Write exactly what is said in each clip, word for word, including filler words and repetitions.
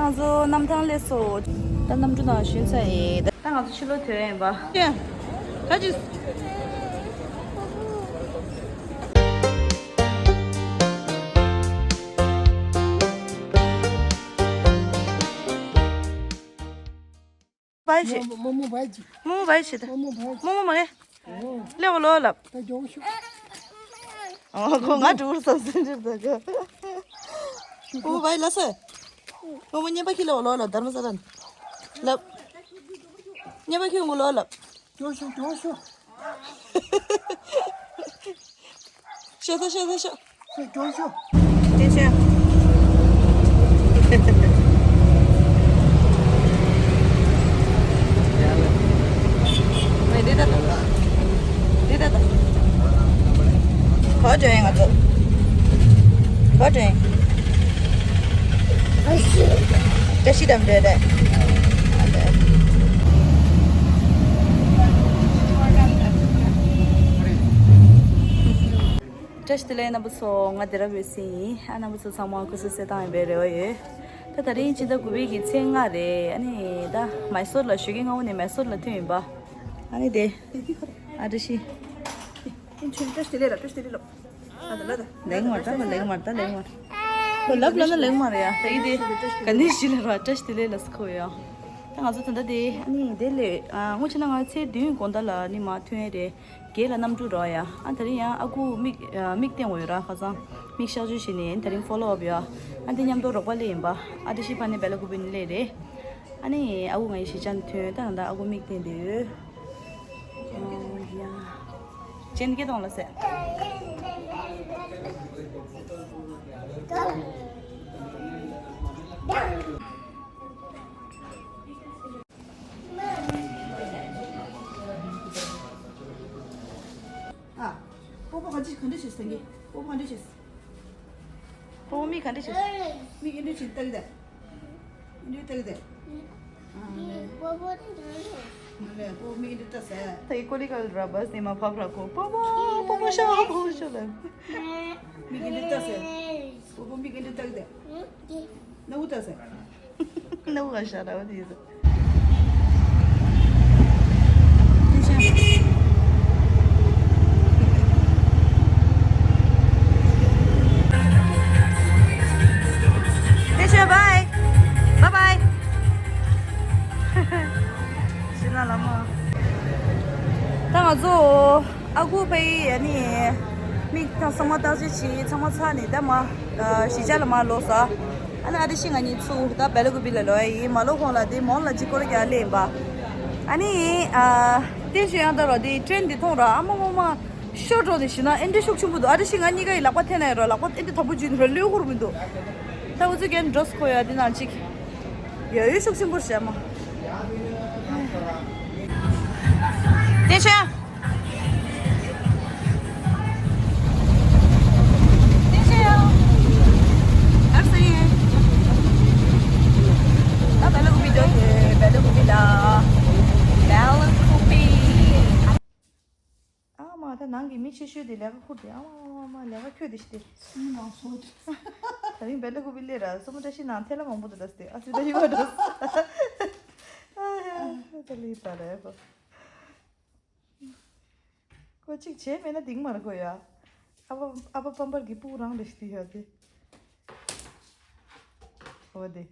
ང་ཚོ་གནམ་ཐང་སླེབས་སོང་། ད་གནམ་གྲུ་ནང་ཞོན་ཚར་ཡིན། ད་ང་ཚོ་ཕྱི་ལོགས་ཐོན་ཡིན་པ། ཀྱེ། ད་ཅི། བའི་ཤེ། རྨོ་མོ་བའི་ཅི། རྨོ་མོ་བའི་ཤེ་ད། རྨོ་མོ་བའི་ཅི། རྨོ་མོ་མ་རེད། ཨོ། ལེའོ་ལོ་ལབ། ད་མགྱོགས་ཤོག་ཨོ་ཁོ་ང་འགྲོ་བསམ་སེམས་འགྲིབ་ད་ག་རྨོ་མོ་བའི་ལ་སོ། རྨོ་མོ་བརྙན་པ་ཁྱེར་ལེའོ་ལོ་ལབ། དྷརྨ་ས་ལ་ལབ། བརྙན་པ་ཁྱེར་ཡོང་གོ་ལོ་ལབ། མགྱོགས་ཤོག་མགྱོགས་ཤོག་ཤོག་ཤོག་ཤོག་ཤོག་ཤོག་མགྱོགས་ཤོག་བདེ་ཆེན། ཝེ་འདི་ད་ད། འདི་ད་ད། ག་པར་འགྲོ་ཡིན་ང་ཚོ། ག་པར་འགྲོ་ཡིན། བཀྲ་ཤིས་དམ་འདོད་རེད། བཀྲ་ཤིས་བདེ་ལེགས་རྣམ་པ་ཚོ། ང་དེ་ར་བོད་སྲིད་ཡིན། ཨ་རྣམ་པ་ཚོ་ཚང་མ་སྐུ་གཟུགས་གསལ་ཐང་ཡིན་པའི་རེ་བ་ཡོད། ད་ད་རིང་སྤྱི་ཟླ་དགུ་པའི་གི་ཚེས་ལྔ་རེད། ཨ་ནི་ད་མའི་སོར་ལ་ཞོགས་ཀས་སྔ་པོ་ནས་མའི་སོར་ལ་ཐོན་ཡིན་པ། ཨ་ནི་དེ། ཨ་བཀྲ་ཤིས། ཨིན་ཆུན་བཀྲ་ཤིས་བདེ་ལེགས་ལ་བཀྲ་ཤིས་བདེ་ལེགས་ལོ། ལེགས་མ་རེད་ད། ལེགས་མ་རེད་ད། ལེགས་མ་རེད། ཁོ་ལབ་ལབ་ན་ལེགས་མ་རེད་ཡ། ད་ཡིན་དེ། ག་ནས་ཞིག་ལ་ར་བཀྲ་ཤིས་བདེ་ལེགས་ལ་ཁོ་ཡ། ད་ང་ཚོ་ད་ལྟ་དེ་ཨ་ནི་དེ་ལས་ཨ་སྔོན་ཆད་ན་ང་ཚེ་བདུན་དགོང་དག་ལ་ནི་མ་ཐོན་ཡ་རེད། རྒན་ལ་གནམ་གྲུ་རོགས་ཡ། ཨ་ད་རིང་ཡང་ཨ་ཁུ་མིག་ཨ་མིག་བསྟན་འོ་ཡོད་ར། ཁ་སང་མིག་གཤག་བཅོས་བྱས་ནས་ད་རིང་ཕོ་ལོ་ཨབ་ཡ། ཨ་འདི་མཉམ་དུ་རོགས་པ་སླེབས་ཡིན་པ། ཨ་ཏི་ཤི་ཕ་ནི་བེ་ལ་ཀུ་པི་ནི་སླེབས་རེད། ཨ་ནི་ཨ་ཁུ་ང་ཡི་གཞིས་ཆགས་ནས་ཐོན། ད་ད་ཨ་ཁུ་མིག་བསྟན་དེ་ཡོད། ཅན་ཀེ་དང་ལ་སེ། ཨ། སྤོ་བོ་ག་འདྲ་ག་འདྲ་བྱེད་སེང་གེ། སྤོ་བོ་ག་འདྲ་བྱེད། སྤོ་བོ་མིག་ག་འདྲ་བྱེད། མིག་ཨེ་འདྲ་བྱེད་ལྟ་གི་ད། ཨེ་འདྲ་ལྟ་གི་ད། ཨ་ལེ། སྤོ་བོ་འདྲ་བྱེད། ཨ་ལེ་སྤོ་བོ་མིག་ཨེ་འདྲ་ལྟ་ཟེར། ད་ཡི་ཀོ་ལི་ག་ར་བ་སེ་མ་ཕབ་ར་ཁོ། སྤོ་བོ་སྤོ་བོ་ཤ་སྤོ་བོ་ཤ་ལ། མིག་ཨེ་འདྲ་ལྟ་ཟེར། སྤོ་བོ་མིག་ཨེ་འདྲ་ལྟ་གི་ད། ན་འུ་ལྟ་ཟེར། ནུ་བ་ཤ་ར་བ་དེ་ཡོད། ཏེ་ཤ་བའི། བའི་བའི། ཤི་ལ་ལ་མ། ད་ང་ཚོ། ཨ་ཁུ་ཕ་ཡི་ཨ་ནི། མིག་ཐང་ཚང་མ་བརྟག་དཔྱད་བྱས། ཚང་མ་ཚར་ནས་ད་མ། གཞིས་ཆགས་ལ་མར་ལོག་ས། ཨ་ནི་ཨ་ཏི་ཤི་ང་གཉིས་ཚུར་ད་བེ་ལ་ཀུ་པི་ལ་ལོག་ཡ་ཡིན། མ་ལོག་གོང་ལ་དེ་མོན་ལ་གཅིག་སྐོར་རྒྱག་སླེབས་ཡིན་པ། ཨ་ནི། ཨ། ཏེན་ཞོན་ཡང་ད་རོ་དེ་ཊེན་དེ་མཐོང་ར། ཨ་མ་མ་མ། ཤོར་འགྲོ་དེ་ཤི་ན་ཨེ་འདྲ་ཤུགས་ཆེན་པོ་འདུག་ཨ་ཏི་ཤི་ང་གཉིས་ཀ་ཡི་ལག་པ་འཐེན་ན་ཡ་རོ། ལག་པ་ཨེ་འདྲ་དམ་པོ་འཇུས་ནས་རོ་གློད་ཁུར་མི་འདུག་ད་འུ་ཚོ་གན་འགྲོ་སི་ཁོ་ཡ་དེ་ནང་གཅིག་ཡ་ཡོད་ཤུགས་ཆེན་པོ་རེད་ཨ་མ། ཏེན་ཞོན། ཏེན་ཞོན་ཡ། ཨར་སེ་ཡེ། ད་བེ་ལ་ཀུ་པི་འགྲོ་དེ། བེ་ལ་ཀུ་པི་ལ། བེ་ལ་ཀུ་པི། ཨ་མ་ད་ནང་གི་མི་ཆེ་ཤོས་དེ་ལས་ཀ་ཁུར་དེ། ཨ་མ་མ་མ་ལས་ཀ་ཁྱོད་དེ་ཤི་དེ། ད་རིང་བེ་ལ་ཀུ་པི་སླེབས་ར། སོ་མ་བཀྲ་ཤིས་ནང་ཐལ་ལ་མང་པོ་འདུག་ད་སྟེ། ཨ་ཙི་ད་ཡི་བ་འགྲོ། ཨ་ཡ་ད་ལི་ད་རེ་བ། ཁོ་གཅིག་བྱས་མེད་ན་འདིང་མར་གོ་ཡ། ཨ་ཕ་ཨ་ཕ་པམ་པར་གྱི་སྤུ་རང་རེ་ཞིག་དེ་ཡོད་དེ། འོ་དེ།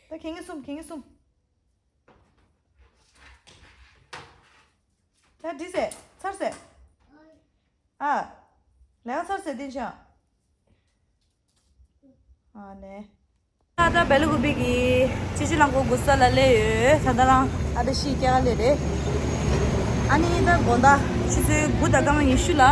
ད་ཁེ་ངེ་གསུམ་ཁེ་ངེ་གསུམ། ད་འདི་ཟེ་ཚར་ཟེ། ཨ། ལས་ཀ་ཚར་ཟེ་དེ་ཆ། ཨ་ནེ། ད་ལྟ་བེ་ལ་ཀུ་པི་གི་ཆུ་བཞི་རླངས་འཁོར་དགོན་ས་ལ་སླེབས་ཡོད། ད་ལྟ་རང་ཨ་ཏི་ཤི་སྐྱེལ་ག་སླེབས་རེད། ཨ་ནི་ད་དགོང་དག་ཆུ་ཚོད་དགུ་དང་སྐར་མ་ཉི་ཤུ་ལ།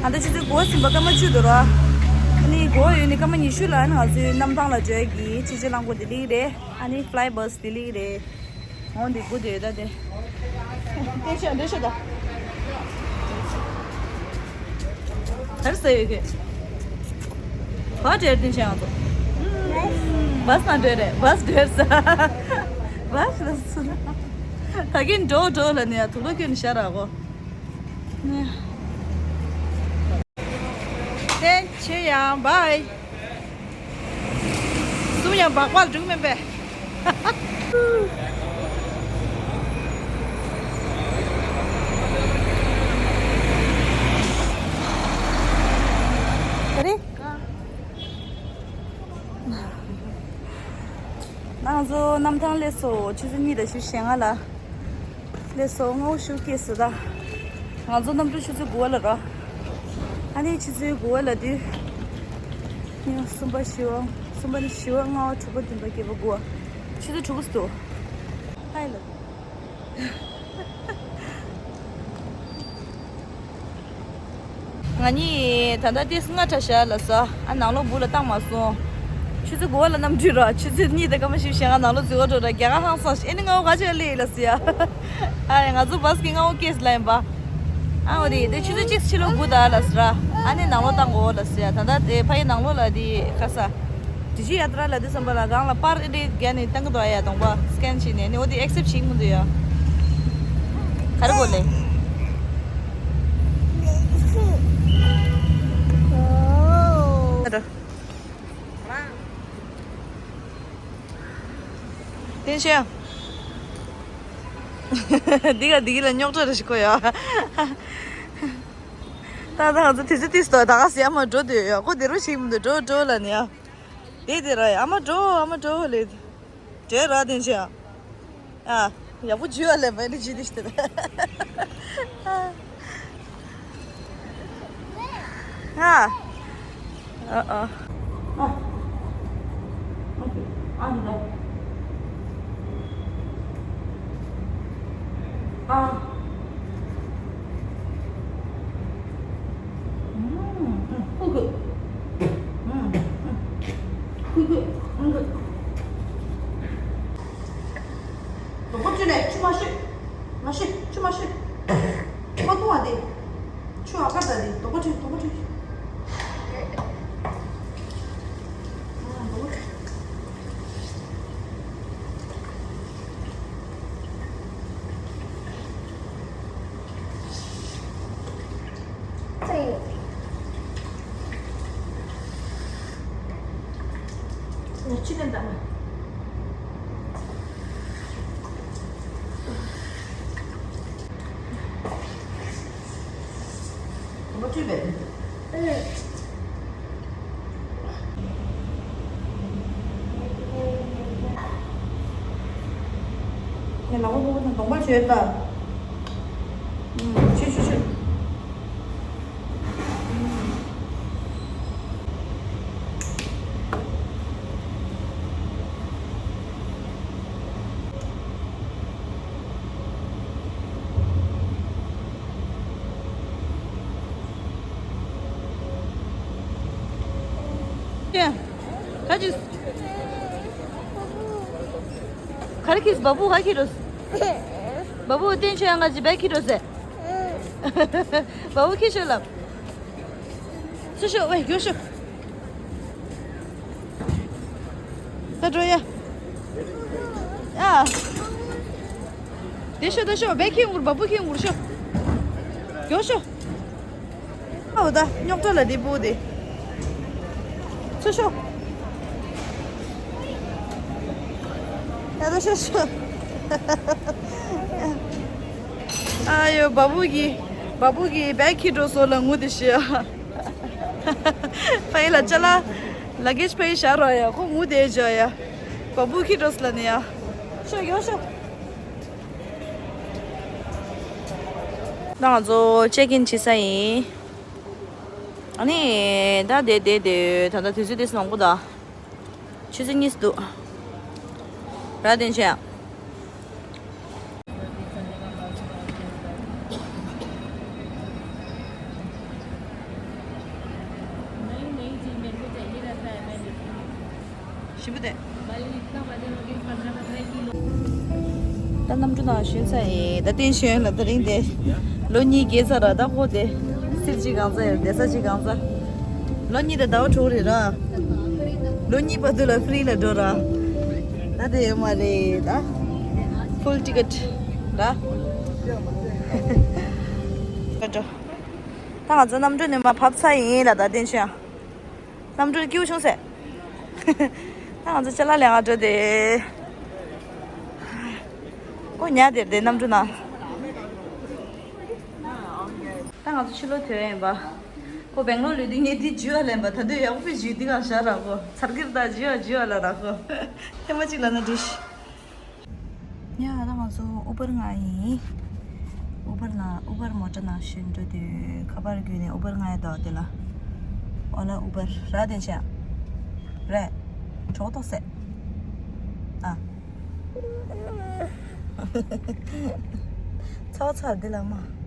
ད་ལྟ་ཆུ་ཚོད་དགུ་པ་ཟིན་པ་སྐར་མ་བཅུ་འདུག་ར། ཨ་ནི་དགུ་པ་ཡོལ་ནས་སྐར་མ་ཉི་ཤུ་ལ་ཨ་ནི་ང་ཚོའི་གནམ་ཐང་ལ་འགྲོ་ཡ་གི་ཆུ་བཞི་རླངས་འཁོར་དེ་ལིག་རེད། ཨ་ནི་ཕ་ལའི་བྷ་སི་དེ་ལིག་རེད། འོ་འདི་དགུ་དེ་ད་དེ། དེ་ཤོད་དེ་ཤོད་ད། གར་ཟེར་ཡོད་གི། བ་འདྲེར་དེ་ཤོད་ང་ཚོ། བ་སི་ན་འདྲེ་རེད། བ་སི་འདྲེར་ས། བ་སི་ལ་སུ་ན། ད་གིན་འགྲོ་འགྲོ་ལ་ནི་ཡ་དུག་ལོག་ཁྱོད་ནི་ཤ་ར་གོ། ནི། དེ་ཆེ་ཡང་བའི། ཡང་སྦག་སྦག་འགྲིག་མིན་པས། ག་རེ། ང་ཚོ་གནམ་ཐང་སླེབས་སོང་། ཆུ་ཚོད་གཉིས་དང་ཕྱེད་ཀ་ལ་སླེབས་སོང་། སྔ་པོ་ཞིག་སྐྱེས་སོང་ད། ང་ཚོ་གནམ་གྲུ་ཆུ་ཚོད་དགུ་པ་ལ་ར། ཨ་ནི་ཆུ་ཚོད་དགུ་པ་ལ་དུས་ཉི་མ་གསུམ་པ་བཞི་པ། གསུམ་པ་ནས་བཞི་པ། ལྔ་པ། དྲུག་པ། བདུན་པ། བརྒྱད་པ། དགུ་པ། ཆུ་ཚོད་དྲུག་པ་སུ་ཏོ། ཧའི་ལ། ང་གཉིས་ད་ལྟ་ཏིས་སྔ་དྲགས་ཤག་ལབ་སོང་། ཨ་ནང་ལོགས་སྦུག་ལ་བཏང་མ་སོང་། ཆུ་ཚོད་དགུ་པ་ལ་གནམ་གྲུ་ར། ཆུ་ཚོད་གཉིས་དང་སྐར་མ་བཞི་བཅུ་ཞེ་ལྔ་ནང་ལོགས་འཛུལ་བ་འགྲོ་ར། རྒྱ་གར་ཧང་སངས་ཤིག་ཨེ་ནི་ང་འོ་ག་ཅིག་ལ་སླེབས་ལབ་སོང་ཡ། ཨ་ང་ཚོ་བྷ་སི་གི་སྔ་པོ་སྐྱེས་ལ་ཡིན་པ། ཨ་འོ་དེ་དེ་ཆུ་ཚོད་གཅིག་ཕྱི་ལོགས་སྒུག་ད་ལབ་སོང་ར། ཨ་ནི་ནང་ལོགས་བཏང་དགོས་ལབ་སོང་ཡ། ད་ལྟ་དེ་ཕ་གི་ནང་ལོགས་ལ་དེ་ཁ་ས། དྲི་ཆུ་ཡ་ཏྲ་ལ་དེ་བསམ་པ་ལ་སྒང་ལ་པར་ཨེ་འདྲས་བརྒྱབ་ནས་བཏང་གི་འདུག་ཨ་ཡ། གདོང་པ་སི་ཀེན་བྱས་ནས་ནི་འོ་དེ་ཨེག་སེབ་བྱེད་ཀྱི་མི་འདུག་ཡ། ག་རེ་དགོས་ལེ། བསྟན་ཆོས། འདི་ག་འདི་གི་ལ་རྙོག་དྲ་རེ་ཞིག་གོ་ཡ། ད་ད་ང་ཚོ་དེ་ཚོ་དེ་སུ་ད་ག་སེ་ཨ་མ་འགྲོ་འདོད་ཡོད། ཁོ་དེ་རུ་ཞིག་མི་འདུག་འགྲོ་འགྲོ་ལ་ནི་ཡ། དེ་དེ་ར་ཡ། ཨ་མ་འགྲོ། ཨ་མ་འགྲོ་ལེ། དེ་ར་དེ་ཆེ་ཡ། ཨ་ཡག་པོ་བྱུས་པ་ལེ། མ་ནི་བྱུས་དེ་ཤི་དེ། ཨ། ཨ་ཨ། ཨ། ཨ་འདི་ལ། ཨ། ཨུམ། ཨུམ། ཁུ་ཁུ། ཨུམ། ཨུམ། ཁུ་ཁུ། ཨུམ་ཁུ། དོག་པོ་བཅུ་ནས་ཆུ་མ་ཤོད། མ་ཤོད། ཆུ་མ་ཤོད། ཁོ་ཐུང་བ་དེ། ཆུ་ཨ་ཀ་ད་དེ། དོག་པོ་བཅུ། དོག་པོ་བཅུ། ཨ། དོག་པོ་བཅུ། ངས་ལག་པ་ཕོག་པ་དང་གདོང་པ་བྱས་ད། ཨུམ། ཆུ་ཆུ་ཆུ། ཀྱེ། ག་ཅི། ག་རེ་ཁྱེར། བ་སྤུ་ག་ཁྱེར་འགྲོ། བ་སྤུ་བསྟན་ཆོས་ཡང་ག་ཅི་བས་ཁྱེར་འགྲོ་ཟེར། བ་སྤུ་ཁྱེར་ཤོག་ལབ། སུ་ཤོག་ཝེ་རྒྱོ་ཤོག་ད་འགྲོ་ཡ། ཨ། དེ་ཤོག་དེ་ཤོག་བས་ཁྱེར་འགུར། བ་སྤུ་ཁྱེར་འགུར་ཤོག་རྒྱོ་ཤོག་ཨའོ་ད་རྙོག་དྲ་ལ་དེ་བུ་དེ། ཚུར་ཤོག་ཡ་ད་ཤོག་ཤོག་ཨ་ཡོ། བ་སྤུ་གི། བ་སྤུ་གི་བས་ཁྱེར་འགྲོ་སོང་ལ་ངུ་དེ་ཤི། ཕ་ཡི་ལ་ཅ་ལག་ལ་གེ་ཇི་ཕ་ཡི་བཞག་རོགས་ཡ། ཁོ་ངུ་དེ་བྱོས་ཡ། བ་སྤུ་ཁྱེར་འགྲོ་སོང་ལ་ནི་ཡ། ཤོག་ཡོ་ཤོག་ད་ང་ཚོ་ཅེག་ཨིན་བྱེད་ས་ཡིན། ཨ་ནི་ད་དེ་དེ་དེ་ད་ལྟ་དུས་ཚོད་དེ་མང་པོ་ད། ཆུ་ཚོད་གཉིས་འདུག་ར་དེ་བྱས། ཞིམ་པོ་དེ། ད་གནམ་གྲུ་ནང་ཞོན་ཚར་ཡིན། ད་བསྟན་ཆོས་ལ་དེ་རིང་དེ་ལོ་གཉིས་བརྒལ་ཚར་ར། ད་ཁོ་དེ་སིལ་གཅིག་གང་ཚ་ཡོད། བསྡད་ས་གཅིག་གང་ཚ། ལོ་གཉིས་དང་ཟླ་བ་དྲུག་རེད་ར། ལོ་གཉིས་བར་དུ་ལ་ཧྥི་རི་ལ་འགྲོ་ར། ད་དེ་ཡོད་མ་རེད་ད། ཕུལ་ཊི་ཀེ་ཊི་ར། ད་ང་ཚོ་གནམ་གྲུ་ནས་མར་བབས་ཚར་ཡིན་ལ། ད་བསྟན་ཆོས་ཡང་། གནམ་གྲུ་སྐྱིད་པོ་བྱུང་ཟེར། ང་ཚོ་ཅ་ལག་ལེན་ག་འགྲོ་དེ། ཁོ་ཉལ་དེར་དེ་གནམ་གྲུ་ནང་། ད་ང་ཚོ་ཕྱི་ལོགས་ཐོན་ཡིན་པ། ཁོ་སྦེང་ལོར་ལུས་དུས་ངས་འདི་འཇུ་བ་ལེན་པ། ད་དུང་ཡག་པོ་འཇུ་འདི་གང་ཤར་ར་ཁོ། ཚར་གིར་ད་འཇུ་བ་འཇུ་བ་ལ་ར་ཁོ། ཐེངས་མ་གཅིག་ལ་ན་འགྲིག་ཡ། ད་ང་ཚོ་ཨུ་བར་ང་ཡིན། ཨུ་བར་ན་ཨུ་བར་མོ་ཊ་ནང་ཞོན་འགྲོ་དུས་ཁ་པར་བརྒྱུད་ནས་ཨུ་བར་ང་ཡ་དོ་དེ་ལ། ཨོ་ལ་ཨུ་བར་ར་དེ་ཤ། རེད། གྲོགས་ཏོག་སེ། ཨ། ཚ་བ་ཚ་འདི་ལ་མ།